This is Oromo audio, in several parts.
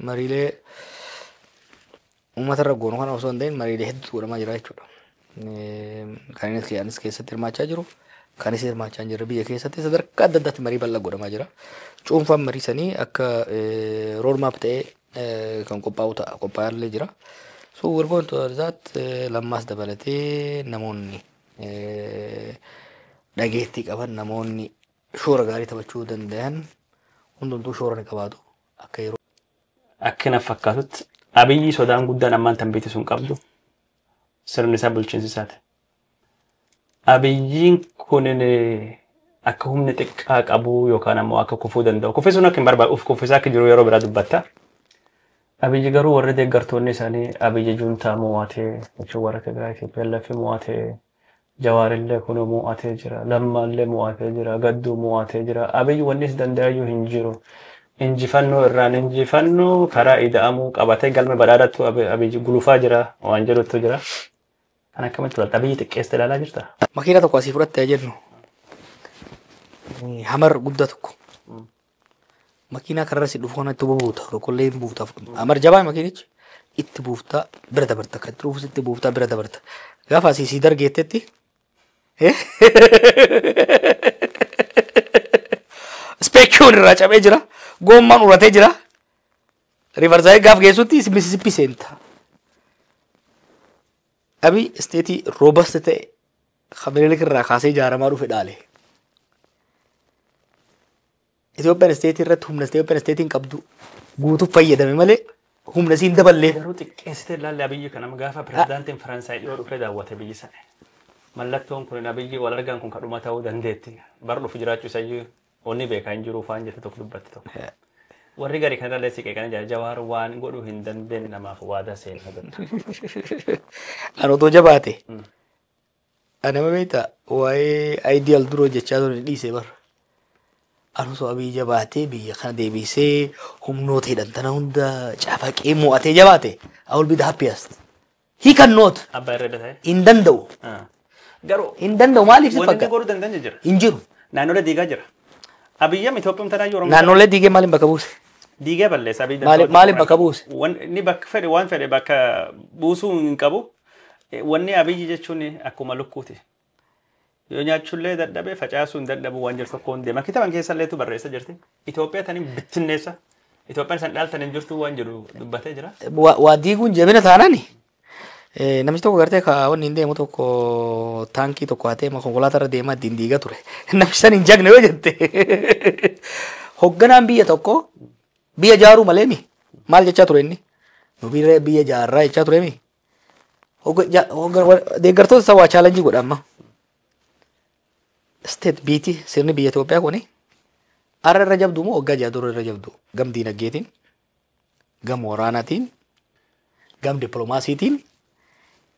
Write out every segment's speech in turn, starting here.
Mariilee uummata irra goonu kana osoo hin ta'in mariilee hedduutu godhamaa jira jechuudha. Kan inni anis keessatti hirmaachaa jiru, kan isin hirmaachaa hin jirre biyya keessatti sadarkaa adda addaatti marii bal'aa godhamaa jira. Cuunfaan marii sanii akka road map ta'ee kan qophaa'u ta'a, qophaa'aa jira. So we're going to that. Lammaas dabalatee namoonni dhageettii qaban, namoonni shoora gaarii taphachuu danda'an hundumtuu shoora ni qabaatu akka yeroo. Akka na fakkaatutti Abiyyi sodaan guddaan ammaan tan beekti sun qabdu sirni isaa bulchiinsi isaati. Abiyyiin kun akka humni xiqqaa qabu yookaan ammoo akka kufuu danda'u. Kuffisuun akka hin barbaadu uf kuffisaa akka jiru yeroo biraa dubbatta. Abiyyi garuu warri deeggartoonni isaanii Abiyyi juuntaa mo'atee jechuun warra Tigraay TPLF mo'atee, Jawaarillee kunoo mo'atee jira, Lammaallee mo'atee jira, Gadduu mo'atee jira. Abiyyi wanni is danda'ayyuu hin jiru. Injifannoo irraan injifannoo karaa ida'amuu qabatee galma badhaadhattu Abiyyi gulufaa jira waan jedhutu jira. Kan akkamitti ilaalta? Abiyyi xiqqeessite ilaalaa jirta? Makiina tokko asii fudhatte jennu, Hummer guddaa tokko. Makiinaa karra si dhufu kana itti buuta, tokkollee hin buufta. Hummer jabaa makiinichi itti buuftaa bira dabarta, kan itti dhufus itti buuftaa bira dabarta. Gaafa asii sii dargeettetti speekiyuun irraa cabee jira, goommaan uratee jira. Reverse gaaf geessutti Mississippi seenta. Abiy state robust ta'e Minilik irraa kaasee ijaaramaa dhufe dhaale. Itoophiyaan state irratti humna Itoophiyaan stateiin qabdu guutuuf fayyadame malee humna isiin daballee. Garuu xiqqeessitee ilaalle Abiyyi kana gaafa pirezidaantiin Faransaay dhiyoo dhufee daawwate biyyi sana. Mallattoon kun Abiyyi wal argaan kun kadhuma ta'uu dandeetti. Bara dhufu jiraachuu isayyuu onni beekaa hin jiru faan jette tokko dubbatti tokko. Warri gari kanarra illee siqee kana jira, Jawaar waan godhuu hin dandeenye namaaf waadaa seenaa jette. Ani otoo jabaate. Ani nama beektaa waa'ee ideal dura hojjechaa ture dhiisee bara. Ani osoo Abiyyi jabaatee biyya kana deebisee humnoota hidhan tana hunda cafaqee mo'atee jabaate, I will be the happiest. He cannot. Abbaa irra ta'e. Hin danda'u. Garuu Hin danda'u, maaliif si wanni inni fakkaata? godhuu danda'an jira. Hin jiru. Naannolee diigaa jira. Abiyyam Itoophiyaan tanaayyuu Oromoo Naannolee diigee maaliin bakka buuse? Diigee balleessa Abiyyi. Maaliif bakka buuse? Inni bakka fedhe waan fedhe bakka buusuu hin qabu. Wanni Abiyyi jechuun akkuma lukkuuti. Yoo nyaachuullee dadhabe facaasuu hin dadhabu waan jiru tokko hin deema. Kitaaban keessalleetu barreessa jirti. Itoophiyaa taniin bittinneessa. Itoophiyaan san dhaaltan hin jirtu waan jedhu dubbatee jira. Waa diiguun jabina taanani. Namichi tokko gartee ka wanni hin deemu tokko taankii tokko hatee konkolaataa irra deemaa ittiin diigaa ture. Namichi san hin jagne yoo jette. Hoogganaan biyya tokko biyya ijaaruu malee mi? Maal jechaa ture inni? Nu biyya ijaarraa jechaa ture mi? Deeggartoota isaa waa challenge godha amma. State biiti sirni biyya Itoophiyaa kuni har'a irra jabdu moo waggaa 6 dura irra jabdu? Gam diinagdeetiin, gam waraanaatiin, gam dippiloomaasiitiin.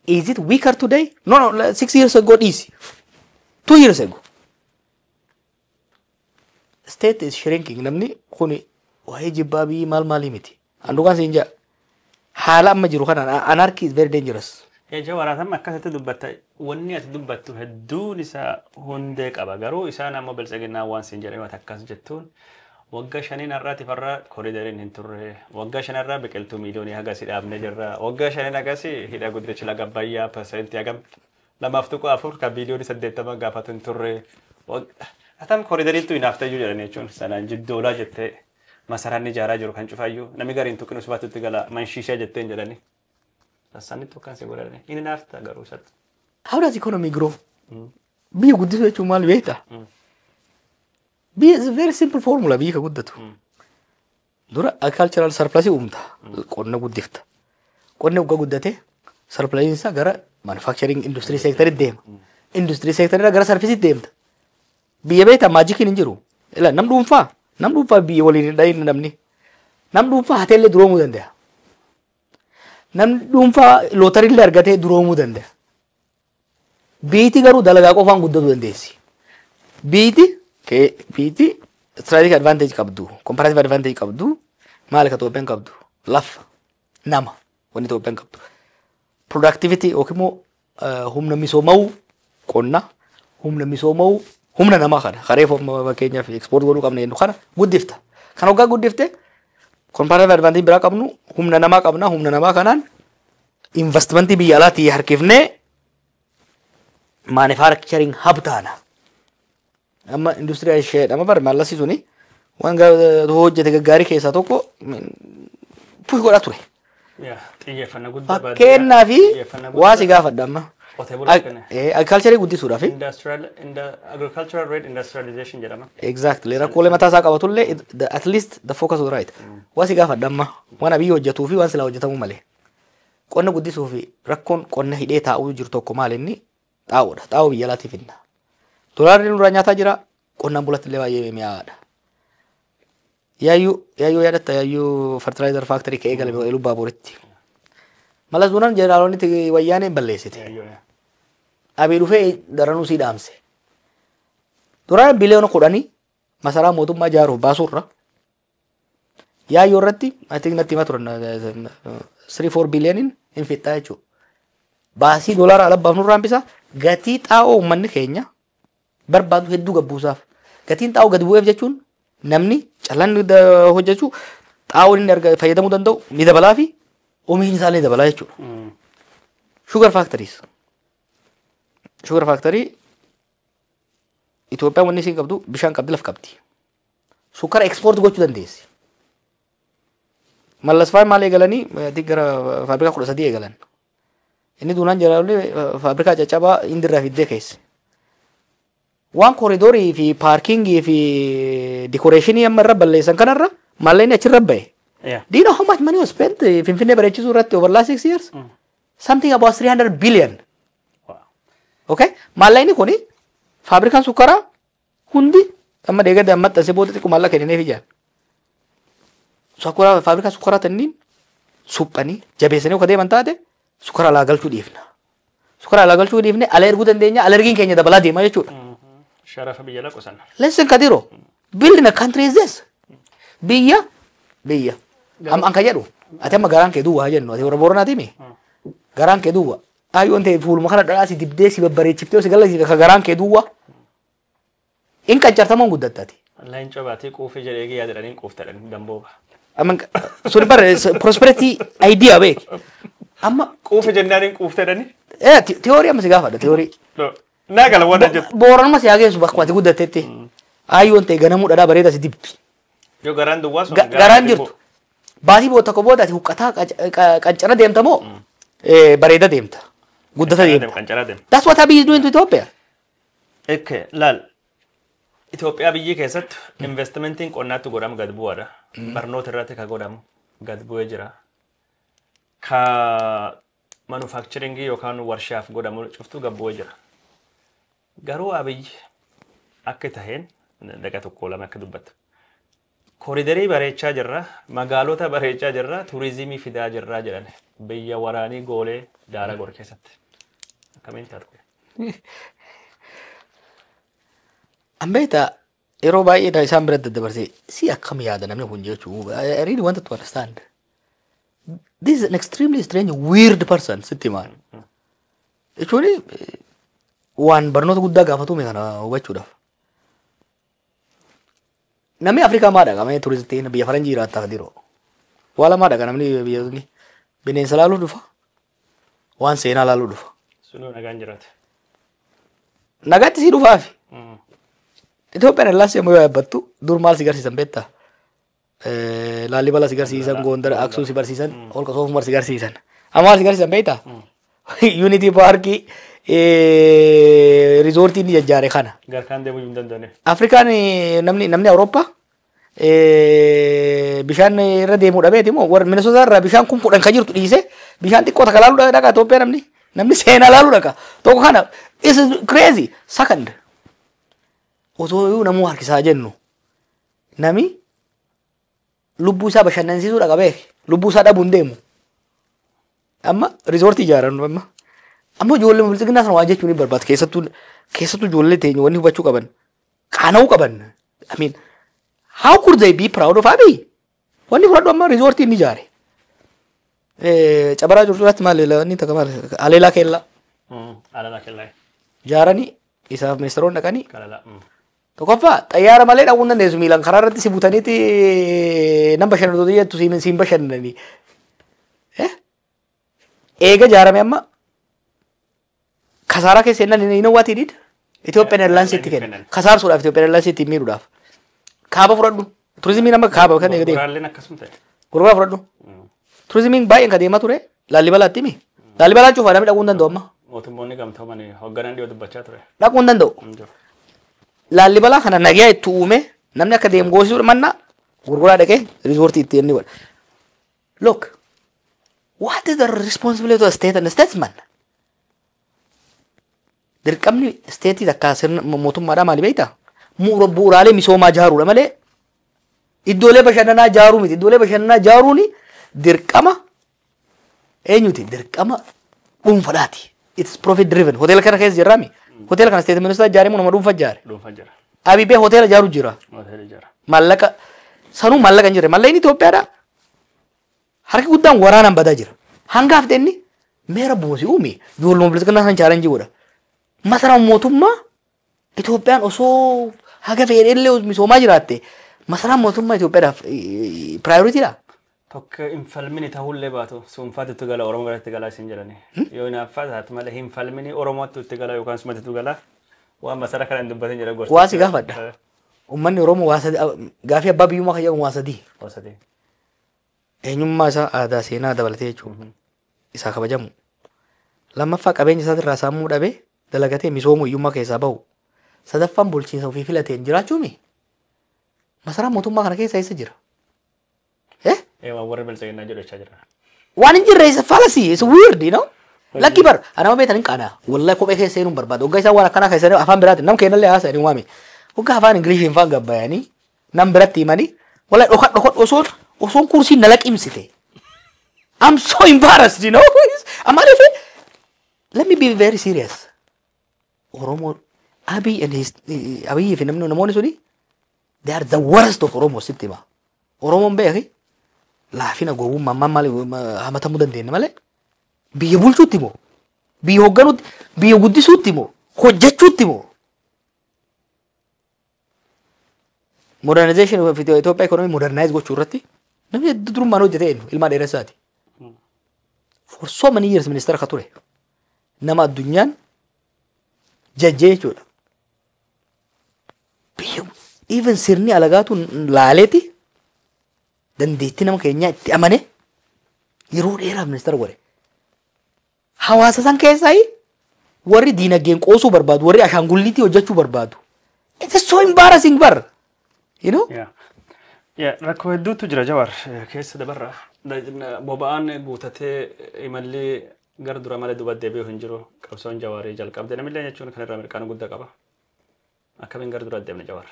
Is it weaker today? No, 6 years ago dhiisi. 2 years ago. State is shrinking. Namni kuni waa'ee jibbaa biyyi maal maalii miti. An dhugaan siin jaa. Haala amma jiru kanaan anarchy is very dangerous. Yaa Jawaar, amma akkasitti dubbatta. Wanni ati dubbattu hedduun isaa hundee qaba. Garuu isaan ammoo biltsiginnaa waan siin jedhame ati akkas jettuun waggaa shaniin har'aatiif har'a koridariin hin turre. Waggaa shanarraa biqiltuu miiliyoonii hagasii dhaabnee jirra. Waggaa shaniin hagasii hidha guddicha laga Abbayyaa persentii hagam 2.4 kan biiliyoonii 80 gaafatu hin turre. Atam koridariittu hinaaftee jedhan jechuun sanaan jiddoolaa jettee masaraan ijaaraa jiru kan cufaayyuu namni gariin tuqinu subaatutti gala manshiishee jetteen jedhani. Sassaanitti akkaan si godhani. Inni naafta garuu isatti. How does economy grow? Biyya guddisuu jechuun maal beektaa? Biyya is a very simple formula biyya ka guddatu. Dura agricultural surplus uumta. Qonna guddifta. Qonni waggaa guddate surplus isaa gara manufacturing industry sector deema. Industry sector irraa gara service deemta. Biyya beektaa magiciin hin jiru. Ila nam dhuunfaa biyya waliin hin dhahin namni. Nam dhuunfaa hateellee duroomuu danda'a. Namni dhuunfaa lootarillee argatee duroomuu danda'a. Biiti garuu dalagaa qofaan guddatuu dandeessi. Biiti strategic advantage qabdu, comparative advantage qabdu, maal ka Itoophiyaan qabdu? Lafa, nama, wanni Itoophiyaan qabdu. Productivity yookiin immoo humna misoomawuu qonna, humna misoomawuu humna namaa kana, karee fakkeenyaaf export godhuu qabna jennu kana guddifta. Kan hoggaa guddifte Comparative advantage biraa qabnu humna namaa qabna. Humna namaa kanaan investmentii biyya alaatii harkifnee manufacturing hub taana. Amma industirii ishee amma bar maallasii suni waan hojjete gaggaarii keessaa tokko push godhaa ture. Xiyyeeffannaa guddaa Fakkeenyaa fi waa si gaafadha amma. Qotee bulaa kenna. Agriculture guddisuudhaaf. Agricultural rate industrialization jedhama. Exactly. Rakkoolee mataa isaa qabatullee at least the focus was right. Waa si gaafadha amma waan Abiyyi hojjetuu fi waan silaa hojjetamuu malee. Qonna guddisuu fi rakkoon qonna hidhee taa'uu jiru tokko maal inni xaa'oodha. Xaa'oo biyya alaatiif hinna. Dolaarri nurraa nyaataa jira. Qonnaan bulatti illee baay'ee mi'aadha. Yaayyuu yaadatta Yaayyuu fertilizer factory ka'ee galame Iluu Baaburitti. Malas duunaan jeneraalonni wayyaaneen balleessite. Abiy dhufee daranuu sii dhaamse. Duraan biliyoona 10 masaraa mootummaa ijaaruuf baasuurra Yaayyoo irratti, I think natti himaa turan, 3-4 biliyooniin hin fixxaa jechuudha. Baasii doolaara ala baafnurraa hambisa, gatii xaa'oo uummanni keenya barbaadu hedduu gabbuusaaf. Gatiin xaa'oo gadi bu'eef jechuun namni callaan hojjechuu xaa'oon inni arga fayyadamuu danda'u ni dabalaa fi oomishni isaallee ni dabalaa jechuudha. Sugar factories. Sugar factory Itoophiyaan wanni isiin qabdu bishaan qabdi, laf qabdi. Sukkara export gochuu dandeessi. Mallas fa'aa maal eegalanii gara faabrikaa 13 eegalan. Inni duunaan jalaallee faabrikaa caccabaa Indirraa fiddee keesse. Waan corridorii fi parkingii fi decorationii amma irra balleessan kanarra maallaqni achirra bahe. Do you know how much money was spent Finfinnee bareechisuu irratti over last 6 years? Something about 300 billion. Okay? Maallaqni kuni faabrikaan sukkaraa hundi amma deeggarde amma maxxansee booda xiqqoo maallaqa kennineef ijaan. Sukkaraa faabrikaa sukkaraa tanniin suphanii jabeessanii akka deeman taate sukkara alaa galchuu dhiifna. Sukkara alaa galchuu dhiifne ala erguu dandeenya, ala ergiin keenya dabalaa deema jechuudha. Sharafa biyya laqu sana. Listen, Kadiro, building a country is this. Biyya biyya. Amma an ka jedhu ati amma garaan kee duwwaa jennu, ati warra Booranaati mi? Garaan kee duwwaa. Ayyoon ta'e fuuluma kana dhadhaa si dibdee si babbareechiftee si galasiifte ka garaan kee duwwaa. In qancartamuun guddattati. Leencoo baatee quufee jedhee guyyaa jedhanii quuftadhan dambooba. Amma suni bara prosperity idea beek. Amma Quufe jennaan hin quuftadhani. Theory amma si gaafadha theory. Naa gala waan jettu. Booranuma si hageessu bakka ati guddattetti. Ayyoon ta'e ganamuu dhadhaa bareeda si dibdi. Yoo garaan duwwaa sun Garaan jirtu. Baatii booda tokko booda ati huqqataa qancara deemta moo bareeda deemta? Guddata deemta. Qancaraa deema. That's what Abiy is doing to Ethiopia. Ikke laal, Itoophiyaa biyyi keessatti investmentiin qonnaatti godhamu gad bu'aadha. Barnoota irratti ka godhamu gad bu'ee jira. Ka manufacturingii yookaan warshaaf godhamu cuftuu gad bu'ee jira. Garuu Abiyyi akka taheen daqiiqaa tokko lama akka dubbattu. Corridorii bareechaa jirra, magaalota bareechaa jirra, turizimii fidaa jirra jedhan biyya waraanii goolee daara gor keessatti. Akkamiin taatu? An beektaa, yeroo baay'ee isaan biratti daddabarsee si akkam yaada namni kun jechuu, I really wanted to understand. This is an extremely strange, weird person sitti himaan. Jechuun waan barnoota guddaa gaafatume kana hubachuudhaaf. Namni Afrikaa maa dhaqa mee turistiin biyya faranjii jiraata diroo. Waa lamaa dhaqa namni biyya bineensa laaluu dhufa. Waan seenaa laaluu dhufa. Sunuu nagaan jiraate. Nagaatti sii dhufaafi. Itoophiyaan illaas yommuu yaabbattu dur maal si garsiisan beektaa? Laallibalaa si garsiisan, Gondar, Aksum si barsiisan, Holqa Soofumar si garsiisan. Amma maal si garsiisan beektaa? Unity Parkii, resortii inni jajjaare kana. Garkaan deemuu hin danda'ane. Afrikaan namni Awurooppaa bishaan irra deemuu dhabeeti moo warra Minnesota irraa bishaan 10,000 kan jirtu dhiise bishaan xiqqoo takka laaluu dhaqa Itoophiyaa namni. Namni seenaa laaluu dhaqa. Tokko kana, this is crazy. Second, osoo namuu harkisaa jennu nami lubbuu isaa bashannansiisuu dhaqa beek, lubbuu isaa dhabuu hin deemu. Amma resortii ijaaran amma. Amma ijoollee bilxiginnaa sana waa jechuun ni barbaada. Keessattuu ijoollee teenya wanni hubachuu qaban qaana'uu qaban. I mean, how could they be proud of Abiy? Wanni fudhadhu amma resortii inni ijaare. Cabaraa Curcuraatti maal inni takka maal Aleelaa Keellaa Alala kellaa. ijaaranii isaaf ministeeronni dhaqanii Kalala. Tokkoffaa, xayyaara malee dhaquu hin dandeessu. Miilaan karaa irratti si butaniiti nan bashannantoota jettu siin bashannananii. Eega ijaarame amma kasaaraa keessa inni you know what he did? Ethiopian Airlines itti kenna. Kasaarsuudhaaf, Ethiopian Airlines itti miidhuudhaaf. Kaaba fudhadhu. Turizimiin amma kaaba kan eega deemu. Gurguraalleen akkasuma ta'e. Gurguraa fudhadhu. Turizimiin baay'een kan deemaa ture Laallibalaatti himi. Laalibalaan cufaa, namni dhaquu hin danda'u amma. Mootummoonni gamtoomanii hoogganan dhiyoo dubbachaa ture. Dhaquu hin danda'u. Hin jiru. Laallibalaa kana nagaa itti uume, namni akka deemu goosisuu manna Gurguraa dhaqee riizoortii itti inni godha. Look, what is the responsibility of a state and a statesman? Dirqamni state takka, sirna mootummaadhaa maali beektaa? Bu'uuraalee misoomaa ijaaruudha malee iddoolee bashannanaa ijaaruu miti. Iddoolee bashannanaa ijaaruun dirqama eenyuti? Dirqama dhuunfadhaati. It's profit driven. Hoteela kana keessa jirraami. Hoteela kana state minister ijaaree moo nama dhuunfa ijaare? Dhuunfaa jira. Abibee hoteela ijaaru jira. Hoteela jira. Maallaqa sanuu maallaqa hin jirre. Maallaqni Itoophiyaadha. Harki guddaan waraanaan badaa jira. Hanga hafte inni meera buusi uume ijoolluma bilisiqinaa san challenge godha. Masaraan mootummaa Itoophiyaan osoo haga fedhe misoomaa jiraatte, masaraan mootummaa Itoophiyaadhaaf prioritydha. Tokko hin falmini ta'ullee baatu suunfaatti itti gala, Oromoo biratti galaa isin jedhani. Yoo hinaaffaa taate malee hin falmini, Oromootti itti gala yookaan sumatti itti gala, waan masara kana hin dubbatin jedha gorsa. Waa si gaafadha. Uummanni Oromoo waa sadii gaafii abbaa biyyummaa kan jedhamu waa sadii. Waa sadii. Eenyummaa isaa, aadaa, seenaa dabalatee jechuudha. Isaa kabajamu. Lammaffaa, qabeenya isaatirraa saamuu dhabee dalagatee misoomuu, hiyyummaa keessaa bahu. Sadaffaan, bulchiinsa ofii filateen jiraachuumi. Masaraan mootummaa kana keessa eessa jira? Eh? Ee, waan warri bilchaginaa jedhu jechaa jira. Waan hin jirre, isa fallacy, it's weird. Lakki bar, anama beektan hin qaana. Wallahi kophee keessa seenuun barbaada. Waggaa isaan waan akkanaa keessa afaan biraatiin nam kennallee haasa'anii waame. Waggaa afaan Ingiliishiin faan gabbayanii nam biratti himanii, wallahi dhokadh dhokadh osoon kursiin na laqimsite. I'm so embarrassed. Amaaliif, let me be very serious. Oromoo Abiy and his Abiy fi namni namoonni suni, they are the worst of Oromoo sitti hima. Oromoon beeki laafina gowwummaa ammaan maali hamatamuu dandeenya malee biyya bulchuutti moo, biyya hoogganuutti, biyya guddisuutti moo, hojjechuutti moo, modernization of Itoophiyaa, economy modernize gochuu irratti namni hedduu durummaan hojjete eenyu? Ilmaa Dheeressaati. For so many years ministeera ka ture nama addunyaan jajjee jechuudha. Biyya even sirni alagaatu laaleeti dandeettii nama keenyaa itti amane yeroo dheeraaf ministeera godhe. Hawaasa san keessaa warri diinagdeen qoosuu barbaadu, warri ashaangulliitii hojjechuu barbaadu. It is so embarrassing bar. You know? Yaa. Yaa, rakkoo hedduutu jira Jawar, keessa dabarra. Boba'aan guutatee imalli gara dura malee duuba deebi'u hin jiru. Qabsoon Jawaarii jalqabde namillee jechuun kan irraa mirqaana guddaa qaba. Akkamiin gara dura deemne Jawaar?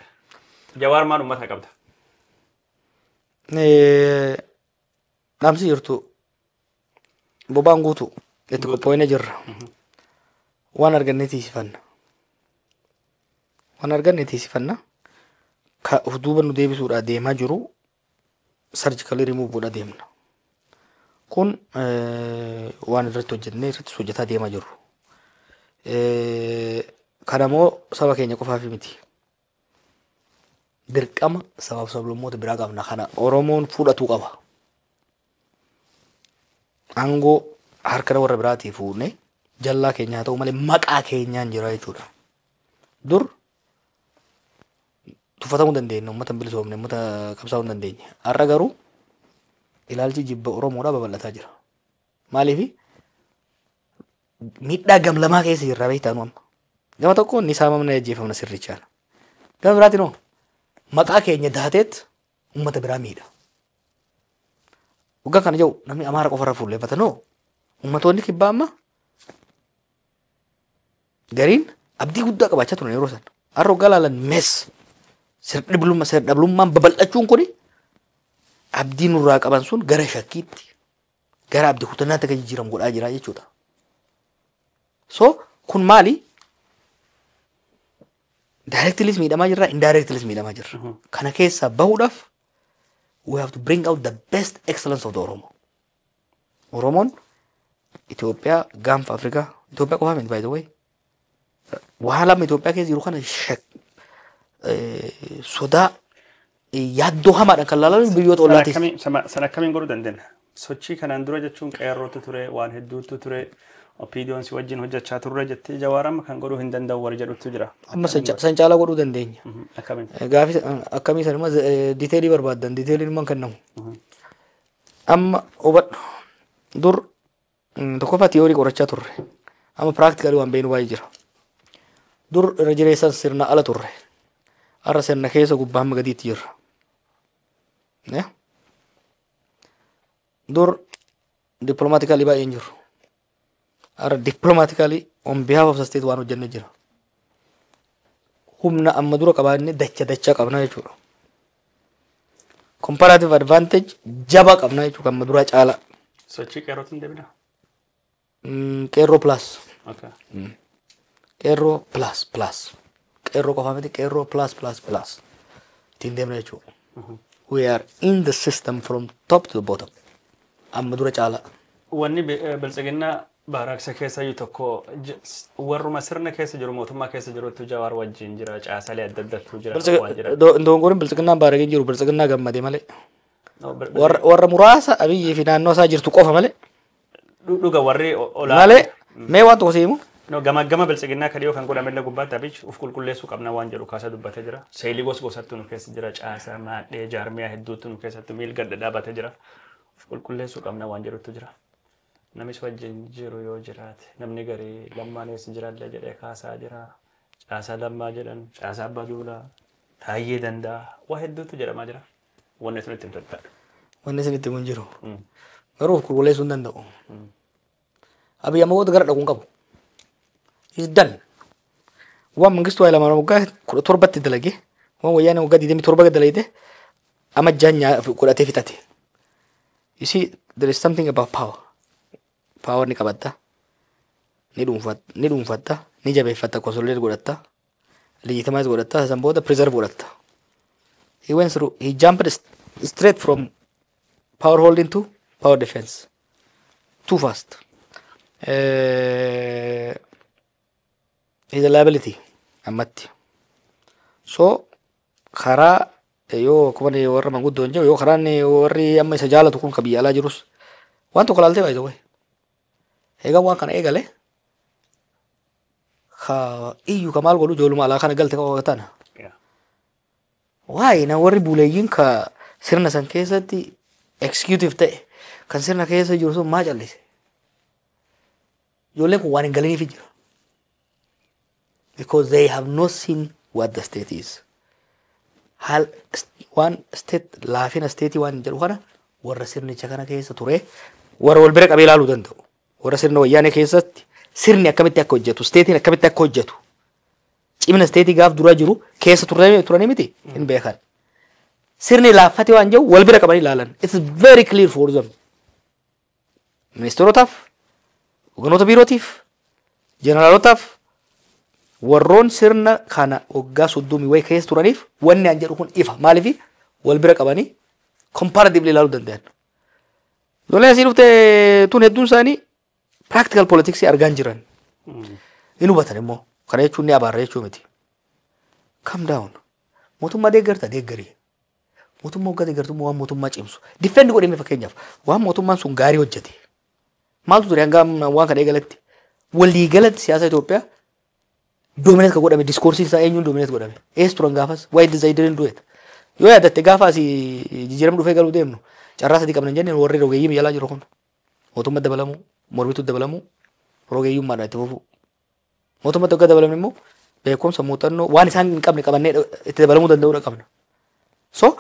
Jawaar maal uummata qabda? Dhaamsi jirtu, boba'aan guutu itti qophoonee jirra. Waan arganne tiisifanna. Waan arganne tiisifanna. Ka of duuba nu deebisuudhaa deemaa jiru sarjikalii rimuuf godha deemna. Kun waan irratti hojjennee irratti hojjetaa deemaa jirru. Kana immoo saba keenya qofaaf miti. Dirqama sabaaf sablammoota biraa qabna. Kana Oromoon fudhatuu qaba. Aangoo harka warra biraatii fuunee jallaa keenya haa ta'u malee maqaa keenyaan jira jechuudha. Dur tuffatamuu dandeenya, uummata hin bilisoomne, uummata qabsaa'uu hin dandeenye. Har'a garuu ilaalchi jibba Oromoodhaa babal'ataa jira. Maaliif? Miidhaa gamlamaa keessa jirra beektaa nu amma. Gama tokkoon ni saamamna, ajjeefamna sirrichaan. Gama biraatiin hoo maqaa keenya daateet uummata biraa miidha. Waggaa kana jiru namni Amaara qofarra fuulleeffata noo ummatoonni kibbaa amma gariin abdii guddaa qabaachaa turan yeroo sana. Har'a waggaa laalan mees sirdhablummaan babal'achuun kuni abdii nurraa qaban sun gara shakkiitti, gara abdii kutannaatti akka jijjiiramu godhaa jira jechuudha. So kun maali? Directlyis miidhamaa jirra, indirectlyis miidhamaa jirra. Kana keessaa bahuudhaaf we have to bring out the best excellence of the Oromo. Oromoon Itoophiyaa, gaanfa Afrikaa, Itoophiyaa qofaa miti by the way. Waa lama Itoophiyaa keessa jiru kana Sodaa yaaddoo hamaadhaan kan laalamu biyyoota ollaatis. Sana akkamiin godhuu dandeenya? Sochii kanaan dura jechuun qeerrootu ture, waan hedduutu ture, OPDOn si wajjin hojjechaa turre jettee, Jawaar amma kan godhuu hin danda'u warri jedhutu jira. Amma san caalaa godhuu dandeenya. Akkamiin? Gaafii akkamii san immoo detailii barbaaddan, detailiin immoo kennamu. Amma hubadhu, dur tokkoffaa theory qorachaa turre. Amma practically waan beeknu baay'ee jira. Dur irra jireessaan sirna ala turre. Har'a sirna keessa gubbaa hamma gadiitti jirra. Dur diplomatically baay'een jiru. Har'a diplomatically on behalf of the state waan hojjennee jira. Humna amma dura qabaanne dacha dachaa qabna jechuudha. Comparative advantage jabaa qabna jechuudha, amma duraa caala. Sochii qeerrootu hin deebina? Qeerroo plus. Qeerroo plus plus. Qeerroo qofaa miti, qeerroo plus plus plus. Ittiin deemna jechuudha. We are in the system from top to the bottom. Amma dura caala. Wanni biltsiginnaa baaraaqsa keessa iyyuu tokko warruma sirna keessa jiru, mootummaa keessa jirutu Jawaar wajjin jira, caasalee adda addaatu jira waan jira. Dongoriin biltsiginnaan baarageen jiru biltsiginnaa gammade malee. Warra muraasa Abiyyii fi naannoo isaa jirtu qofa malee. Dhuga warri olaa. Malee mee waan tokko siimu. No, gama gama biltsiginnaa kan dhiyoo kan godhamellee gubbaatti Abiyyi uf qulqulleessuu qabna waan jedhu kaasa dubbatee jira. Seelii gos gosattu nu keessa jira, caasaa maadhee jaarmiyaa hedduutu nu keessatti miilga dhadhaabatee jira. Uf qulqulleessuu qabna waan jedhutu jira. Namis wajjin jiru yoo jiraate, namni garii Lammaan eessa jiraallee jedhee kaasaa jira. Caasaa Lammaa jedhan, caasaa Abbaa Duulaa, Taayyee Danda'a, waa hedduutu jedhamaa jira. Wanni sun itti himtu. Wanni isin itti himu hin jiru. Garuu of qulqulleessuu hin danda'u. Abiyyi amma booda gara dhaquu hin qabu. He's done. Waan Mangistuu Hayilamaariyaam waggaa 17tti dalage, waan Wayyaanee waggaa 27 dalagde, amma jaan godhatee fixate. You see, there is something about power. Power ni qabatta, ni dhuunfatta, ni jabeeffatta, consolidate godhatta, legitimize godhatta, san booda preserve godhatta. He went through, he jumped straight from power holding to power defense. Too fast. He's a liability ammatti. So karaa yoo akkuma warra manguddoon jiru, yoo karaan warri amma isa jaalatu kun ka biyya alaa jirus waan tokko laaltee baay'ee wayi. Egaa waan kana eegale ka iyyu ka maal godhu ijoolluma alaa kana galte qaba tana. Waa'ee na warri buleeyyiin ka sirna san keessatti executive ta'e kan sirna keessa jiru sun maa callise? Ijoolleen kun waan hin galiniif jira. Because they have not seen what the state is. Haal waan state, laafina state waan jedhu kana, warra sirnicha kana keessa ture, warra wal bira qabee ilaaluu danda'u. Warra sirna Wayyaanee keessatti sirni akkamitti akka hojjetu, stateiin akkamitti akka hojjetu, cimina stateii gaaf duraa jiru keessa turanii miti hin beekan. Sirni laaffate waan jiru wal bira qabanii ilaalan. It's very clear for them. Ministeerotaaf, hogganoota biirootiif, jeneraalotaaf, warroon sirna kana waggaa 30 wayii keessa turaniif wanni an jedhu kun ifa. Maaliif wal bira qabanii comparatively ilaaluu danda'an. Ijoolleen asii dhufte tun hedduun isaanii practical politics argaa hin jiran. Hin hubatan immoo. Kana jechuun ni abaarra jechuu miti. Calm down. Mootummaa deeggarta, deeggarii. Mootummaa waggaa deeggartu waan mootummaa cimsu. Defend godhame, fakkeenyaaf waan mootummaan sun gaarii hojjete. Maaltu ture hanga waan kana eegalatti? Waliigalatti siyaasa Itoophiyaa dominate ka godhame, discourseiin isaa eenyuun dominate godhame? Eessa turan gaafas? Why did they didn't do it? Yoo yaadatte, gaafa asii jijjiiramni dhufee galuu deemnu carraa sadii qabna hin jenneen, warri rogeeyyii biyya alaa jiru kun. Mootummaa dabalamuu, mormituu dabalamuu, rogeeyyummaadhaan itti fufuu. Mootummaatti waggaa dabalamne immoo beekumsa, muuxannoo waan isaan hin qabne qabannee itti dabalamuu danda'uudha qabna. So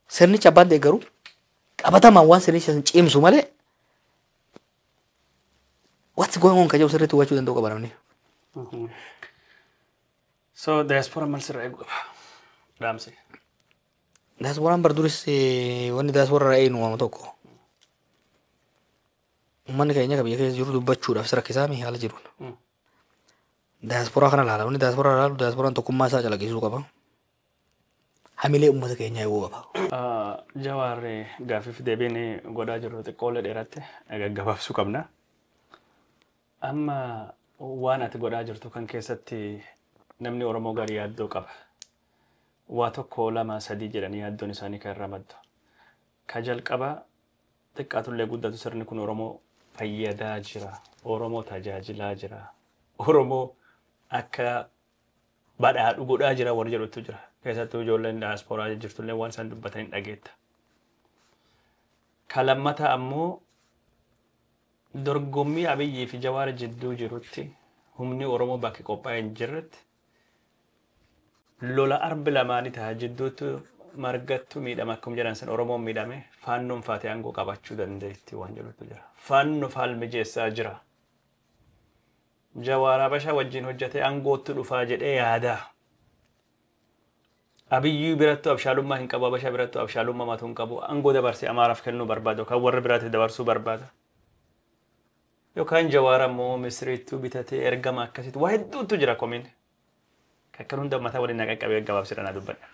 sirnicha abbaan deeggaru qabatamaan waan sirnicha san cimsu malee what's going on ka jedhu sirriitti hubachuu danda'u qaba namni. So diaspora maal sirra eeguu qaba? Dhaamsi. Diasporaan bar duris wanni diaspora irraa eegnu waama tokko. Uummanni keenya ka biyya keessa jiru dubbachuudhaaf si rakkisaa mi haala jiruun. Diasporaa kana ilaala. Wanni diasporaa ilaalu, diasporaan tokkummaa isaa calaqqisiisuu qaba. Hamilee uummata keenyaa eeguu qaba. Jawaar, gaaffiif deebiin godhaa jirru xiqqoolee dheeraatti gaggabaabsuu qabna. Amma waan ati godhaa jirtu kan keessatti Namni Oromoo gaarii yaaddoo qaba. Waa tokko, lama, sadii jedhanii yaaddoon isaanii kan irraa maddu. Ka jalqabaa, xiqqaatullee guddatu, sirni kun Oromoo fayyadaa jira. Oromoo tajaajilaa jira. Oromoo akka badhaadhu godhaa jira warri jedhutu jira. Keessattuu ijoolleen daasporaa jirtullee waan isaan dubbatan hin dhageetta. Ka lammataa ammoo, dorgommii Abiyyii fi Jawaar jidduu jirutti humni Oromoo bakki qophaa'e hin jirretti lola arbi lamaanii ta'a jidduutti margattu miidhama akkuma jedhan san, Oromoon miidhame Faannoon faatee aangoo qabachuu dandeetti waan jedhutu jira. Faannoo faal mijeessaa jira. Jawaar Habashaa wajjin hojjetee aangootti dhufaa jedhee yaada. Abiyyuu birattu abshaalummaa hin qabu, Habashaa birattu abshaalummaa matuu hin qabu. Aangoo dabarsee Amaaraaf kennuu barbaada yookaan warra biraatti dabarsuu barbaada. Yookaan Jawaar ammoo Misiriittuu bitatee ergama akkasitti waa hedduutu jira komiin. Akkan hunda mataa waliin naqaqqabee gabaabsidha naa dubbadha.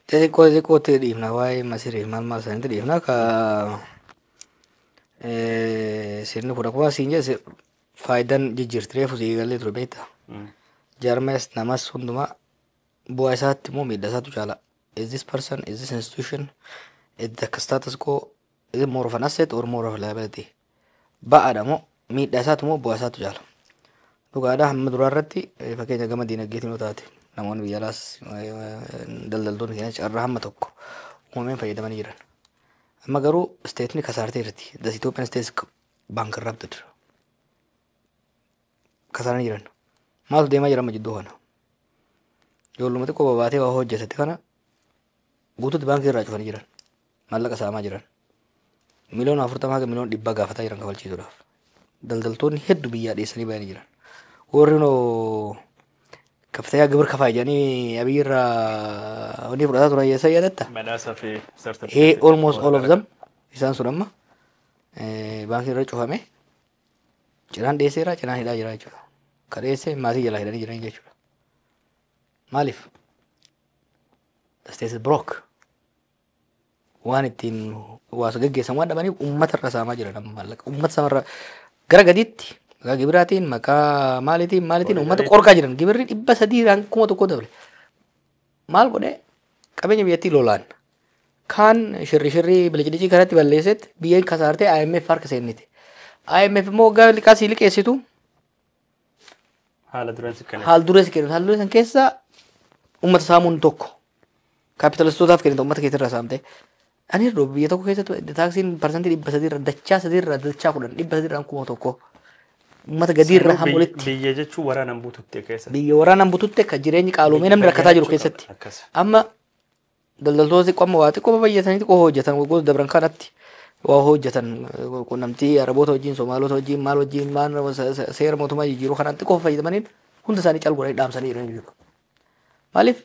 Xixiqqoo xixiqqootti dhiifna, waa'ee Masirii maal maal sanitti dhiifna. Ka sirni kun akkuma siin jedhe faayidaan jijjiirti, reefu sii galee ture, beekta. Jaarmees namas hundumaa bu'aa isaatti immoo miidhaa isaatu caala. Is this person, is this institution, is the status quo, is it more of an asset or more of a liability? Ba'aadha moo miidhaa isaatu moo bu'aa isaatu caala? Dhugaadhaa, hamma duraa irratti fakkeenya gama diinagdeetiin yoo taate, namoonni biyya alaas, daldaltoonni keenya carraa hamma tokko uumameen fayyadamanii jiran. Amma garuu stateni kasaartee jirti. The Ethiopian state is bankrupted. Kasaaranii jiran. Maaltu deemaa jira amma jidduu kana? Ijoolluma xiqqoo babaatee waa hojjetate kana guutuutti baankii irraa cufanii jiran. Maallaqa saamaa jiran. 40 miliyoona haga 100 miliyoona gaafataa jiran kafalchiisuudhaaf. Daldaltoonni hedduu biyyaa dhiyeessanii bayanii jiran. Warri noo ከፍተኛ ግብር ከፋይ jedhanii Abiyyi irraa wanni fudhataa turan yeessa yaadatta? Badhaasaa fi He sartifikeetii. Almost all of them isaan sun amma baankii irra cufame, cinaan dhiyeesseera, cinaan hidhaa jira jechuudha. Ka dhiyeesse maatii jalaa hidhanii jiran jechuudha. Maaliif? The state is broke. Waan ittiin waa gaggeessan waan dhabaniif uummata irra saamaa jiran amma maallaqa. Uummata samarra gara gadiitti maqaa gibiraatiin, maqaa maaliitiin maaliitiin uummata qorqaa jiran. Gibirri 300 1,000 dabale. Maal godhee? Qabeenya biyyattii lolaan kaan shirri shirrii bilicicii kanatti balleessetti biyyeen kasaartee IMF harka seennite. IMF immoo waggaa liqaa sii liqeessitu Haala dureen si kenna. Haal duree si kennu. Haal duree san keessa uummata saamuun tokko. Kaapitaalistootaaf kennite, uummata keessa saamte. Ani iddoo biyya tokko keessatti taaksiin 300% irra dachaa sadiirra dachaa 10, 300rraan 1,000. Uummata gadiirra hamma olitti. Biyya jechuun waraanaan buututte keessa. Biyya waraanaan bututte, kan jireenyi qaaloomee namni rakkataa jiru keessatti. Akkas. Amma daldaltoota xiqqoo amma waa xiqqoo babal'atanii xiqqoo hojjetan, waggoota dabran kanatti waa hojjetan, quunnamtii Araboota wajjin, Somaalota wajjin, maal wajjin, maal seera mootummaa jijjiiruu kanaan xiqqoo fayyadamaniin hunda isaanii cal godhanii dhaamsanii jiran jechuudha. Maaliif?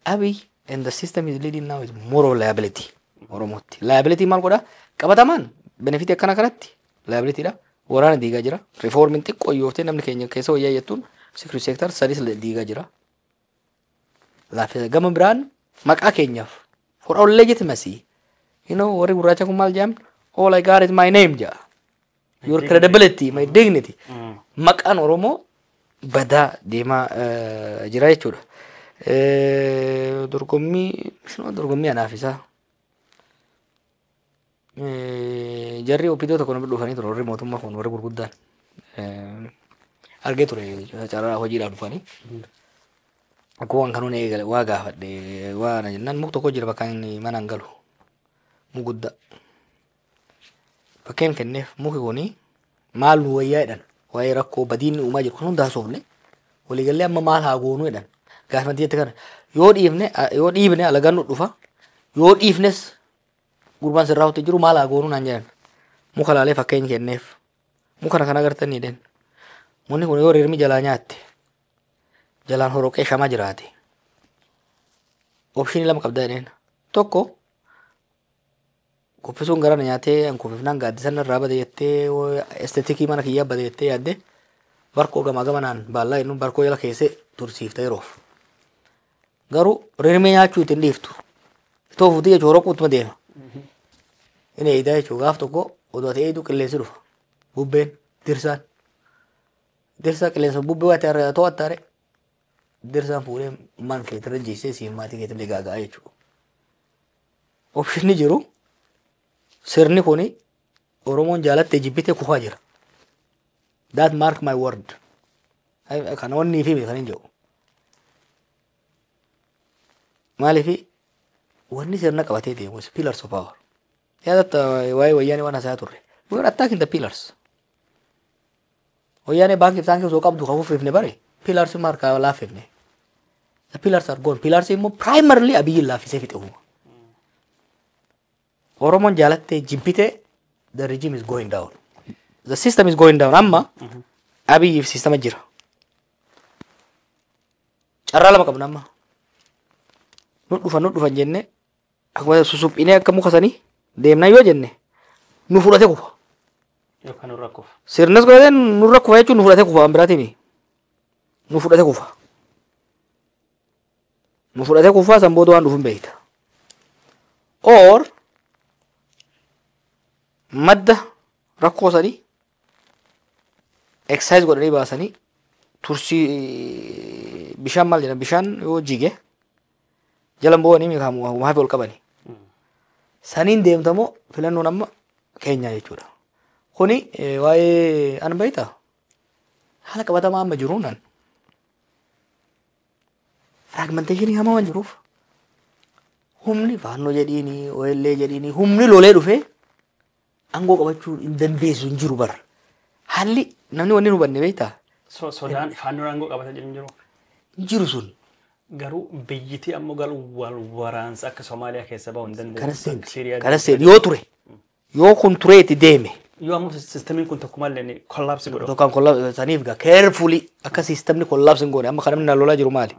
Abiy and the system is leading now is more of liability Oromootti. Liability maal godhaa? Qabatamaan benefitii akkana kanatti liability dha. Waraana diigaa jira. Reformiin xiqqoo yooftee namni keenya keessa wayyaa jettuun security sector sadis diigaa jira. Laaffisa. Gama biraan maqaa keenyaaf for our legitimacy. Warri gurraacha kun maal jedhan? "All I got is my name" jedha. Your credibility, my dignity. Maqaan Oromoo badaa deemaa jira jechuudha. Dorgommii anaaf isaa. Jarri OPDO tokko nama dhufanii ture, warri mootummaa kun, warri gurguddaan. Argee ture, carraa hojiidhaaf dhufanii. Akkuma waan kanuun eegale waa gaafadhe, waa na jennaan, muk tokko jira bakka inni mana hin galu. Muk guddaa. Fakkeen kenneef, muki kuni maal nu wayyaa jedhan, waa'ee rakkoo badiin uumaa jiru kan hunda haasofne, waliigallee amma maal haa goonuu jedhan. Gaafatti jette kana yoo dhiifne, yoo dhiibne alagaan nu dhufa, yoo dhiifnes gurbaan sirraa hotti jiru, maal haa goonuu naan jedhan. Muka laalee fakkeenya kenneef. Muka kana agartanii jedhan. Mukni kun yoo rirmi jalaa nyaatte, jalaan horoqee shamaa jiraate. Optionii lama qabda jedheen. Tokko, kuffisuun gara na nyaatee an kuffifnaan gaaddisan irraa bade jettee, aestheticii mana kiyyaa bade jettee yaadde, barkoo gamaa gamanaan baallaa jennuun barkoo jala keessee tursiifta yeroof. Garuu rirmee nyaachuu ittiin dhiiftu. Itoo fuutii jechuun horoquuttuma deema. Inni eeyidaa jechuun gaaf tokko oduu ati eeyidu qilleensi dhufa. Bubbeen dirsaan. Dirsaa qilleensa bubbee waa ta'e to'attaare. Dirsaan fuudhee man keetirra jiisee siin maatii keetillee gaaga'aa jechuudha. Optionni jiru sirni kuni Oromoon jaalattee jibbitee kufaa jira. That mark my word. Kana wanni fi kan hin jedhu. Maaliif wanni sirna qabatee deemu is pillars of power. Yaadatta waa'ee Wayyaanee waan haasa'aa turre. We were attacking the pillars. Wayyaanee baankii fi taankii osoo qabdu kan kuffifne bare pillars immoo harkaa laaffifne. The pillars are gone. Pillars immoo primarily Abiyyiin laaffisee fixe uuma. Oromoon jaalattee jibbitee the regime is going down. The system is going down. Amma Abiyyiif sistema jira. Carraa lama qabna amma. Nu dhufan jenne akkuma susuphinee akka muka sanii deemna yoo jenne nu fudhatee kufa. Yookaan nurra kufa. Sirnas godhatee nurra kufa jechuun nu fudhatee kufa waan biraatiin nu fudhatee kufa. Nu fudhatee kufa san booda waan dhufu hin beekta. Or madda rakkoo sanii exercise godhanii baasanii tursii bishaan maal jedhan bishaan yoo jige jala bo'anii miikaamu maafi ol qabani. Saniin deemtamoo filannoon amma keenya jechuudha. Kuni waa'ee an beektaa haala qabatamaa amma jiruun an fragmentation hamaa waan jiruuf humni Faannoo jedhiini OLA jedhiini humni lolee dhufee aangoo qabachuu hin dandeessu hin jiru bara. Haalli namni wanni hin hubanne beektaa Sodaan Faannoon aangoo qabata jedhu hin jiru. Hin jiru sun. Garuu biyyittii ammoo galu wal waraansa akka Somaaliyaa keessa bahuu hin Kana dandeessu. seenti. Siiriyaa Kana seenti yoo ture. Yoo kun turee itti deeme. Yoo ammoo sistemiin kun tokkumallee ni collapse godhu. Tokkaan collapse saniif gaa carefully akka sistemni collapse hin goone amma kan namni na lolaa jiru maali?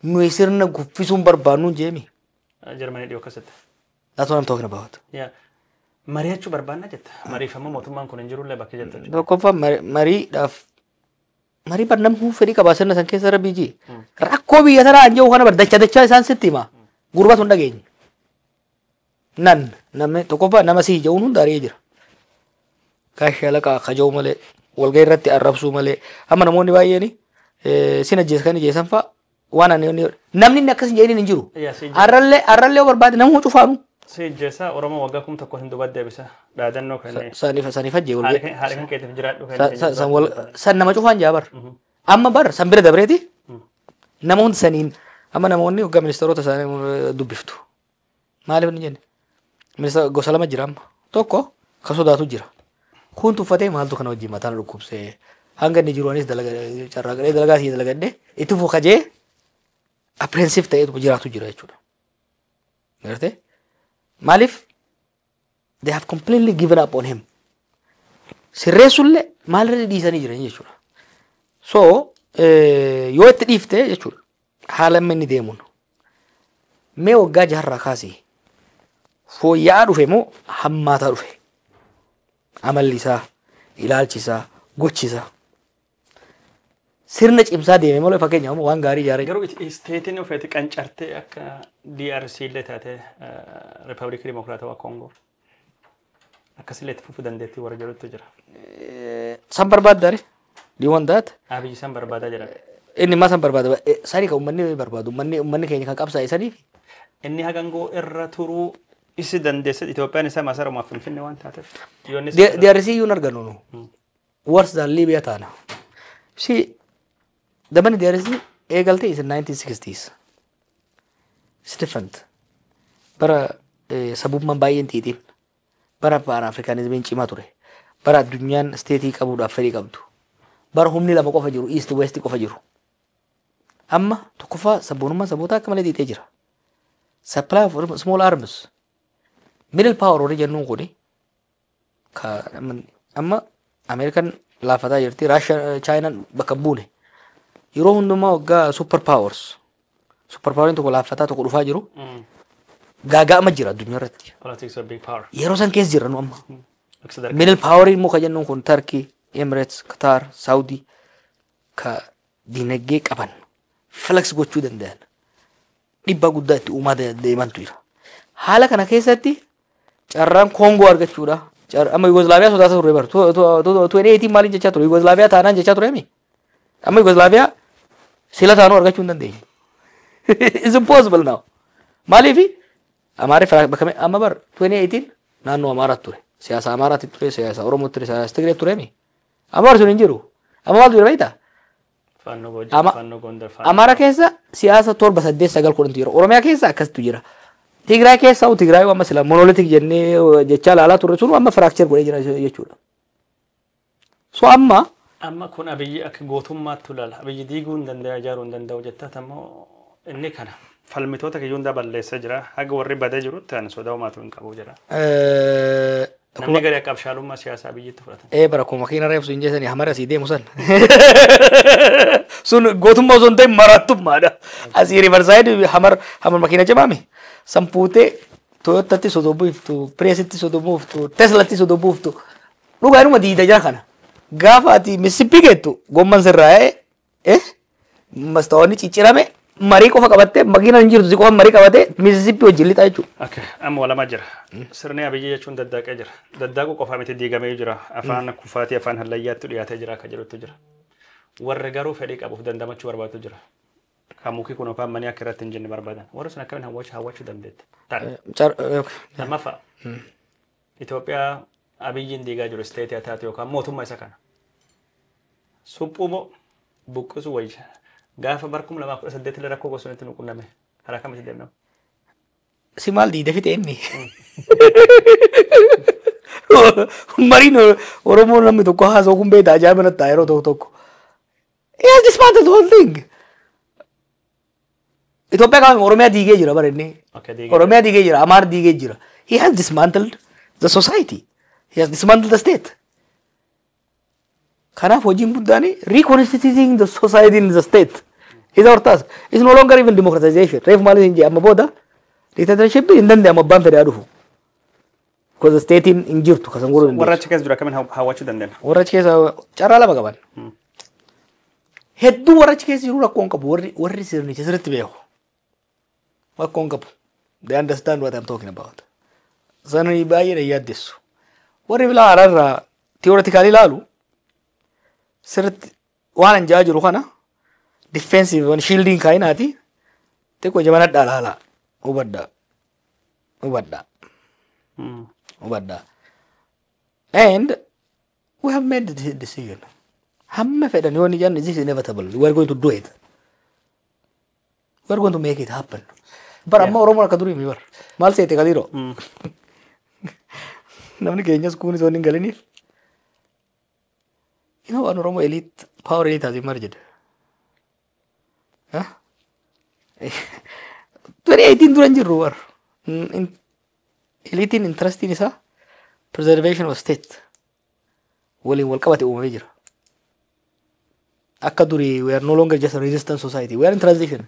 Nuyi sirna guffisuun barbaannu jeemi. Jarmanii dhiyoo akkasitti. That's what I'm talking about. Yaa mari'achuu barbaanna jetta. Mariifammoo mootummaan kun hin jirullee bakka jetta. Tokkoffaa mariidhaaf marii bar namni fedhii qabaa sirna san keessa rabbii jii. Rakkoo biyya tanaa an jedhu kana bar dacha dachaa isaan sitti hima. Gurbatu hin dhageenye. Nan namni tokkoffaa nama sii jedhuun hunda ari'ee jira. Gaashee alaqaa kaja'u malee walgahii irratti arrabsuu malee amma namoonni baay'een sin ajjeesa kan ijjeessan fa'a waan ani namni inni akkas hin jedhin hin jiru. Yaa si Arrallee yoo barbaade nama cufaanu. Si ijjeessa Oromoo waggaa 1000 hin dubat deebisa. Dhaadannoo kennee. Saniif ajjee walgahii. Haadha kan keetiif jiraadhu kennee. San nama cufaan jaa bar. Amma bar san bira dabreeti nama hundi saniin amma namoonni hoggaa ministeerota isaanii dubbiftu. Maaliif ni jenne? Ministeera gosa lama jira amma. Tokko ka sodaatu jira. Kun tuffatee maaltu kana wajjin mataan dhukkubsee hanga inni jiru anis carraaqadhee dalagaa sii dalagadhee itti fufajee apprehensive ta'eetu jiraatu jira jechuudha. Gartee? Maaliif? They have completely given up on him. Sirreessullee maalirra dhiisanii jiran jechuudha. So yoo itti dhiifte jechuudha haala amma inni deemuun mee waggaa jaharraa kaasee fooyya'aa dhufe moo hammaataa dhufe? Amalli isaa, ilaalchi isaa, gochi isaa. Sirna cimsaa deeme malee fakkeenyaaf waan gaarii ijaaree. Garuu isteetiin ofeeti qancartee akka DRC illee taate Riippaabilikii Dimokiraatawaa Koongoo akkasillee itti fufuu dandeettii warra jedhutu jira. San barbaadda? Do you want that? Abiyyi san barbaadaa jedhame. Inni maa san barbaada? Sanii kan uummanni barbaadu. Uummanni keenya kan qabsaa'e saniif. Inni hagangoo irra turuu isi dandeesse Itoophiyaan isaa masarumaaf Finfinnee waan taateef. DRC iyyuu hin argannu nu. Worse than Libya taana. See, the DRC eegalte is in 1960s. It's different. Bara sabummaan baay'een xiixiin. Bara Pan Africanismiin cimaa ture. Bara addunyaan state qabuudhaaf fedhii qabdu. Bara humni lama qofa jiru, East West qofa jiru. Amma tokkoffaa sabboonummaan saboota akka malee xiixee jira. Supply of small arms. Middle power warri jennuun kuni amma Ameerikaan laafataa jirti, Raashiyaa, Chaayinaan bakka hin buune. Yeroo hundumaa waggaa super powers. Super poweriin tokko laafataa tokko dhufaa jiru. Gaaga'ama jira addunyaa irratti. Politics of big power. Yeroo san keessa jirra nu amma. Middle power immoo kan jennuun kun Turkey, Emirates, Qatar, Saudi ka dinagdee qaban flex gochuu danda'an dhiibbaa guddaa itti uumaa deemantu jira. Haala kana keessatti carraan Koongoo argachuudha. Amma Yugoslaaviyaa sodaata turre bara. 2018 maaliin jechaa ture? Yugoslaaviyaa taanaan jechaa ture mi? Amma Yugoslaaviyaa Sila taanuu argachuu hin dandeenyu. It's impossible now. Maaliifi Amaarri bakka amma bar 2018 naannoo Amaaraatti ture. Siyaasa Amaaraatti ture, siyaasa Oromootti ture, siyaasa Tigree ture mi? Amma bar sun hin jiru. Amma maaltu jira beektaa? Faannoo Goojjam, Faannoo Gondar, Faannoo. Amaara keessa siyaasa torba, saddeet, sagal, 10tu jira. Oromiyaa keessa akkasitu jira. Tigraay keessa Tigraay amma sila monolithic jennee jechaa ilaalaa turre sun amma fracture godhee jira jechuudha. So amma Amma kun Abiyyi akka gootummaatti ilaala. Abiyyi diiguu hin danda'u, ijaaruu hin danda'u jettaa ammoo inni kana falmitoota kiyyuu hundaa balleessee jira. Haga warri badee jirutti ani sodaa homaatu hin qabu jira. Namni gadi akka abshaalummaa siyaasaa Abiyyitti fudhatan. Ee, bara kuma makiina reefsu hin jeesanii hamara asii deemu san. Sun gootummaa osoo hin ta'in maraattummaadha. Asii Riverside hamar hamar makiina cimaami. San fuutee Toyotatti sodobuuftu, Priusitti sodobuuftu, Teslatti sodobuuftu. Dhugaa inuma diida jira kana. Gaafa ati Mississippi geettu gomman sirraa'ee mastaawwanni ciccirame marii qofa qabattee, makiina hin jirtu, si qofa marii qabattee Mississippi wajjin lixaa jechuudha. Okay, amma walama jira. Sirni Abiyyi jechuun daddaaqee jira. Daddaaquu qofa miti, diigamee jira. Afaan kufaatii, afaan hallayyaatti dhiyaatee jira akka jedhutu jira. Warri garuu fedhii qabuuf dandamachuu barbaadu jira. Kan mukii kun yookaan manii akka irratti hin jenne barbaadan. Warri sun akkamiin hawwachuu dandeette? Lammaffaa. Itoophiyaa Abiyyiin diigaa jiru state haa taatu yookaan mootummaa isa kana. Suphuu moo buqqisuu wayya? Gaafa bara 2018 illee rakkoo gosoonni nu qunname. Karaa kamitti deemna? Si maal diide fixe inni? Mariin Oromoo namni tokko haasa'u kun beektaa ajaa'iba natti ta'a yeroo tokko tokko. He has dismantled the whole thing. Itoophiyaa qaama Oromiyaa diigee jira bara inni. Okay, diigee. Oromiyaa diigee jira, Amaar diigee jira. He has dismantled the society. He has dismantled the state. Kanaaf hojiin guddaan reconstituting the society in the state is our task. It's no longer even democratization. Reef maal isin jee, amma booda dictatorship hin danda'amu, abbaan fedhaa dhufu. Because the state hin jirtu kasan godhuu dandeessu. Warra achi keessa jiru akkamiin hawwachuu dandeenya? Warra achi keessa carraa lama qaban. Hedduu warra achi keessa jiru rakkoo hin qabu. Warri sirnicha sirriitti beeku. Rakkoo hin qabu. They understand what I'm talking about. Sani baay'ee na yaaddessu. Warri bilaa haraarraa theoretically ilaalu sirriitti waan an jaa jiru kana defensive waan shielding kaayinaati xiqqoo jabanadhaa ilaalaa, hubadhaa, hubadhaa, hubadhaa. And we have made the decision. Hamma fedhan yoo ni janne, this is inevitable. We are going to do it. We are going to make it happen. Bara amma Oromoon akka durii mi bara. Maal seete kaliiroo? Namni keenyas kunis waan hin galiniif. You know, an Oromo elite, power elite has emerged. Huh? 2018 dura hin jirru bara. Eliitiin interestiin isaa preservation of state waliin wal qabate uumamee jira. Akka durii we are no longer just a resistance society. We are in transition.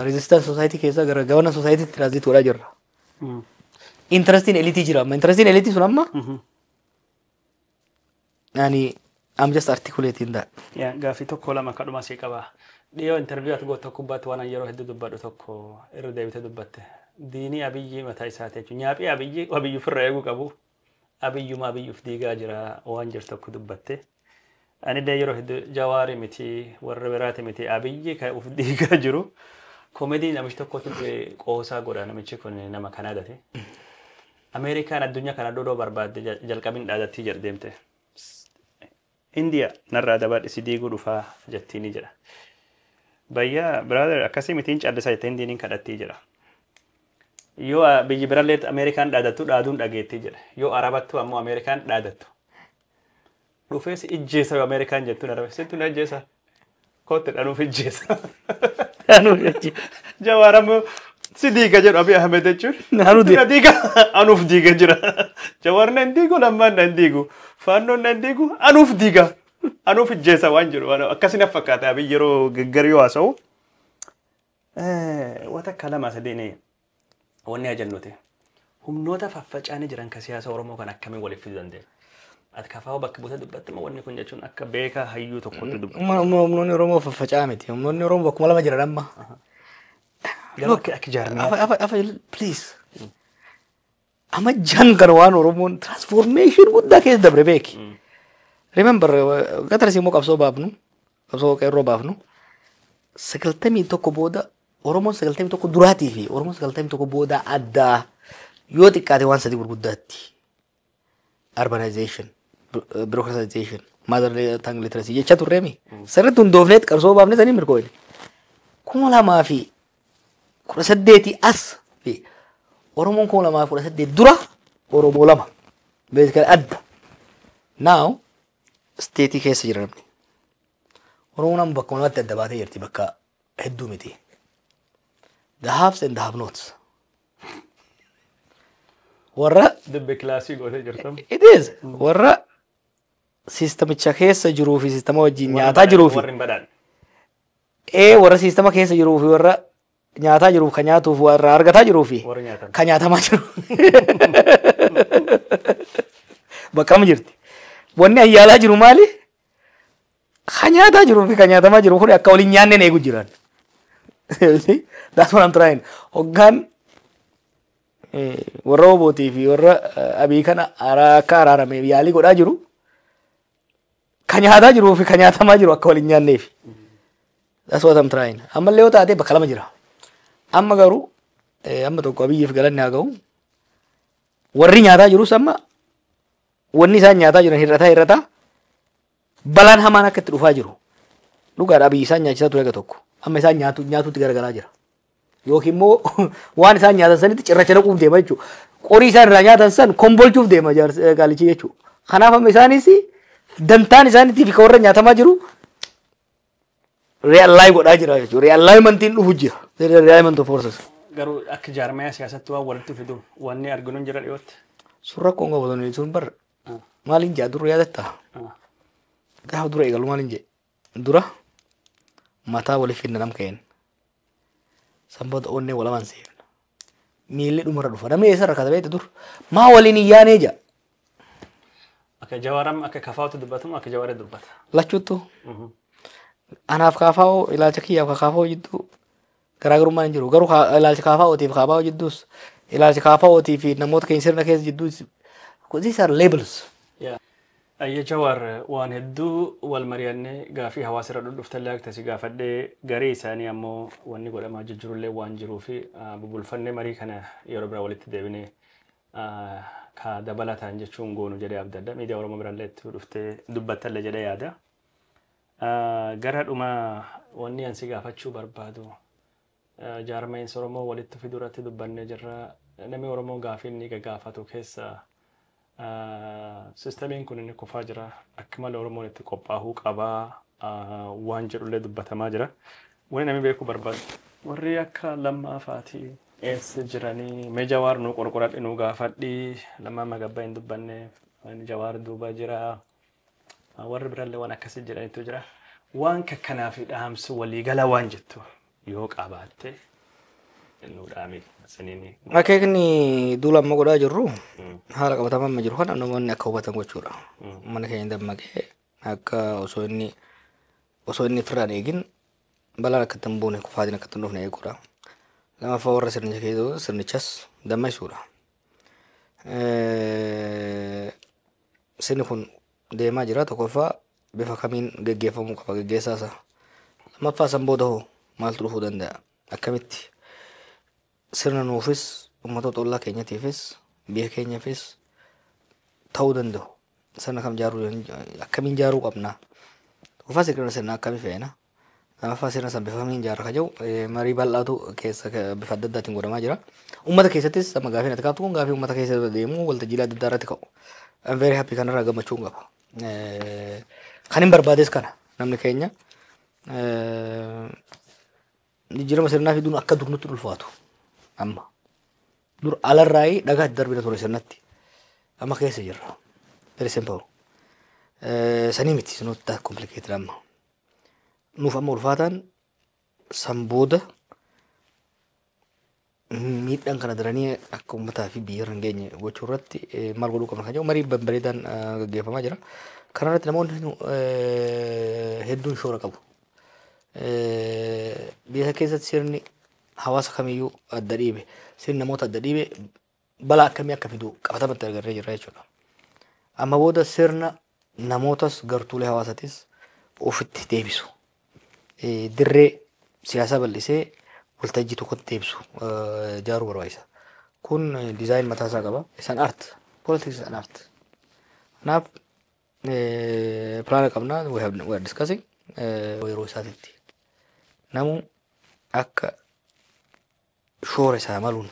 Resistance society keessa gara governance society transit godhaa jirra. Interestiin eliitii jira amma. Interestiin eliitii sun amma ani I'm just articulating that. Yaa, gaaffii tokko lama kadhuma sii qaba. Dhiyoo interview ati gootu tokko gubbaatti waan yeroo hedduu dubbadhu tokko irra deebitee dubbatte. Diinii Abiyyi mataa isaati jechuudha. Nyaaphii Abiyyi Abiyyi ofirra eeguu qabu. Abiyyuma Abiyyuuf diigaa jira waan jiru tokko dubbatte. Ani illee yeroo hedduu Jawaarii miti, warra biraati miti, Abiyyi kan uf diigaa jiru. Koomedii namichi tokkotu qoosaa godha, namichi kun nama Kanaadaati. Ameerikaan addunyaa kana dodoo barbaadde jalqabin dhaadattii jedhu deemte. Indiya narraa dabadhi si diiguu dhufaa jettiini jedha. Bayyaa brother, akkasii mitiin callisaa jettee Indiin kadhattii jedha. Yoo biyyi birallee Ameerikaan dhaadattu dhaaduun dhageettii jedha. Yoo Arabattu ammoo Ameerikaan dhaadattu. Dhufee si ijjeessa yoo Ameerikaan jettuun Araba sittu na ijjeessa. Kootti dhanuuf ijjeessa. Jawaar ammoo si diiga jedhu Abiy Ahmed jechuun. Anuu Na diiga, anuuf diiga jira. Jawaar na hin diigu, Lammaan na hin diigu. Faannoon na hin diigu, anuuf diiga. Anuuf ijjeessa waan jedhu akkasii na fakkaata Abiy yeroo gaggarii yoo haasa'u. Wata akka lama sadiin wanni ajannuti. Humnoota faffaca'anii jiran kan siyaasa Oromoo kan akkamiin waliif fiduu dandeenya? Ati kafaa'uu bakka buutee dubbatte moo wanni kun jechuun akka beekaa hayyuu tokkotti dubbatte? Humnoonni Oromoo faffaca'aa miti. Humnoonni Oromoo bakkuma lama jiran amma. Garuu akka jaarmiyaa. Afa, afa, please. Amma jan kana waan Oromoon transformation guddaa keessa dabre beeki. Remember, gatarsi immoo qabsoo baafnu, qabsoo qeerroo baafnu. 91 booda, Oromoon 91 duraatii fi Oromoon 91 booda addaa yoo xiqqaate waan sadii gurguddaatti. Urbanization, bureaucratization, mother tongue literacy jecha turreemi. Sirriitti hundoofneet qabsoo baafne sanii mirkooyne. 2018 as fi Oromoon 2018 dura Oromoo lama. Basically adda. Now state keessa jira namni. Oromoon amma bakka lamatti adda baatee jirti, bakka hedduu miti. The haves and the have nots. Warra Dubbe kilaasii gootee jirtam. It is. Warra siistamicha keessa jiruu fi siistama wajjin nyaataa jiruu fi Warri hin badhaadhe. Warra siistama keessa jiruu fi warra nyaataa jiruuf, ka nyaatuuf warra argataa jiruu fi Warri nyaatan. ka nyaatamaa jiru. Bakka lama jirti. Wanni ayyaalaa jiru maali? Ka nyaataa jiruu fi ka nyaatamaa jiru kun akka waliin nyaanneen eegu jiran. That's what I'm trying. Hoggaan warra Obootii fi warra Abii kana akka araarame yaalii godhaa jiru. Ka nyaataa jiruu fi ka nyaatamaa jiru akka waliin nyaanneef. That's what I'm trying. Ammallee yoo taate bakka lama jira. Amma garuu amma tokko Abiyyiif galanni haa ga'u. Warri nyaataa jirus amma wanni isaan nyaataa jiran hir'ataa hir'ataa balaan hamaan akka itti dhufaa jiru. Dhugaadha, Abiyyi isaan nyaachisaa ture tokko. Amma isaan nyaatu nyaatutti garagaraa jira. Yookiin immoo waan isaan nyaatan sanitti cirracha naquuf deema jechuudha. Qorii isaan irraa nyaatan san kombolchuuf deema gaalichi jechuudha. Kanaaf amma isaanis dantaan isaaniitii fi kan warra nyaatamaa jiru realign godhaa jira jechuudha. Realignmentiin dhufu jira. Realignment of forces. Garuu akka jaarmayaa siyaasatti waan walitti fidu wanni arginu hin jira dhiyootti. Sun rakkoon qabu sun bar maaliin jaa dura yaadattaa? Gaafa dura eegalu maaliin jee? Dura mataa waliif finna nam ka'een. San booda onnee walamaan seefna. Miilli dhumarra dhufa. Namni eessa rakkata beekte dur? Maa waliin hin yaanee jaa? Akka Jawaaram akka Kafaatu dubbatamu akka Jawaara dubbata. Lachuuttu anaaf Kaafaa, ilaalcha kiyyaaf Kaafaa jidduu garaagarummaan hin jiru. Garuu ilaalcha Kaafaa'ootiif Kaafaa jidduus, ilaalcha Kaafaa'ootii fi namoota keenya sirna keessa jidduus, these are labels. Ayya Jawaar, waan hedduu wal mari'annee, gaafii hawaasa irra dhudhuftallee akka si gaafadhee, garii isaanii ammoo wanni godhamaa jijjiirullee waan jiruu fi bubulfannee marii kana yeroo biraa walitti deebinee ka dabalataan jechuun goonu jedhee abdadha. Miidiyaa Oromoo birallee itti dhuftee dubbattallee jedhee yaada. Gara dhuma wanni ani si gaafachuu barbaadu, jaarmeensi Oromoo walitti fiduu irratti dubbannee jirra. Namni Oromoo gaafii inni gagaafatu keessa sistemiin kun inni kufaa jira. Akka malee Oromoon itti qophaa'uu qabaa waan jedhullee dubbatamaa jira. Wanni namni beekuu barbaadu, warri akka Lammaa faatii eessa jiranii? Mee Jawaar nu qorqoradhi, nu gaafadhi. Lammaa magabbaa hin dubbanne, Jawaar duuba jira. Warri birallee waan akkasii jedhanitu jira. Waan kakkanaa fi dhaamsi waliigala waan jettu yoo qabaatte nu dhaami saniin. Akeekni duula amma godhaa jirru haala qabatamaa amma jiru kana namoonni akka hubatan gochuudha. Mana keenya dammaqee akka osoo inni ofirraan eegin balaan akka itti hin buune, kufaatiin akka itti hin dhufne eeguudha. Lammaffaa, warra sirnicha keessa sirnichas dammaqsuudha. Sirni kun deemaa jira. Tokkoffaa, bifa kamiin geggeeffamuu qaba geggeessaa isaa. Lammaffaa, san booda hoo maaltu dhufuu danda'a? Akkamitti sirna nuufis, uummatoota ollaa keenyatiifis, biyya keenyaafis ta'uu danda'u? Sirna kam ijaaruu, akkamiin ijaaruu qabna? Tokkoffaa, sirna sirna akkamii feena? Lammaffaa, sirna san bifa kamiin ijaarra ka jedhu marii bal'aatu keessa bifa adda addaatiin godhamaa jira. Uummata keessattis amma gaafii ati kaaftu kun gaafii uummata keessa deemu, waltajjiilee adda addaa irratti ka'u. I'm very happy, kanarraa gammachuun qaba. Kan hin barbaades kana, namni keenya jijjiirama sirnaa fiduun akka dur nutti ulfaatu amma. Dur alarraayii dhagaa itti darbina ture sirnatti. Amma keessa jirra. Very simple. Sanii miti, it's not that complicated amma. Nuuf amma ulfaataan san booda miidhaan kana daranii akka uummataa fi biyya irra hin geenye gochuu irratti maal godhuu qabna kan jedhu marii babbareedaan gaggeeffamaa jira. Kana irratti namoonni hedduun shoora qabu. Biyya keessatti sirni hawaasa kamiyyuu adda dhiibe, sirni namoota adda dhiibe balaa akkamii akka fidu qabatamatti agarree jirra jechuudha. Amma booda sirna namootas gartuulee hawaasatis ofitti deebisu. Dirree Siyaasa bal'isee waltajjii tokkotti deebisu ijaaruu barbaachisa. Kun design mataa isaa qaba. Isaan art. Politics is an art. Kanaaf plan qabna, we are discussing yeroo isaatitti. Namu akka shoora isaa maluun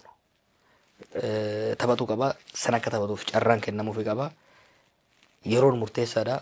taphatu qaba. San akka taphatuuf carraan kennamuufi qaba. Yeroon murteessaadha.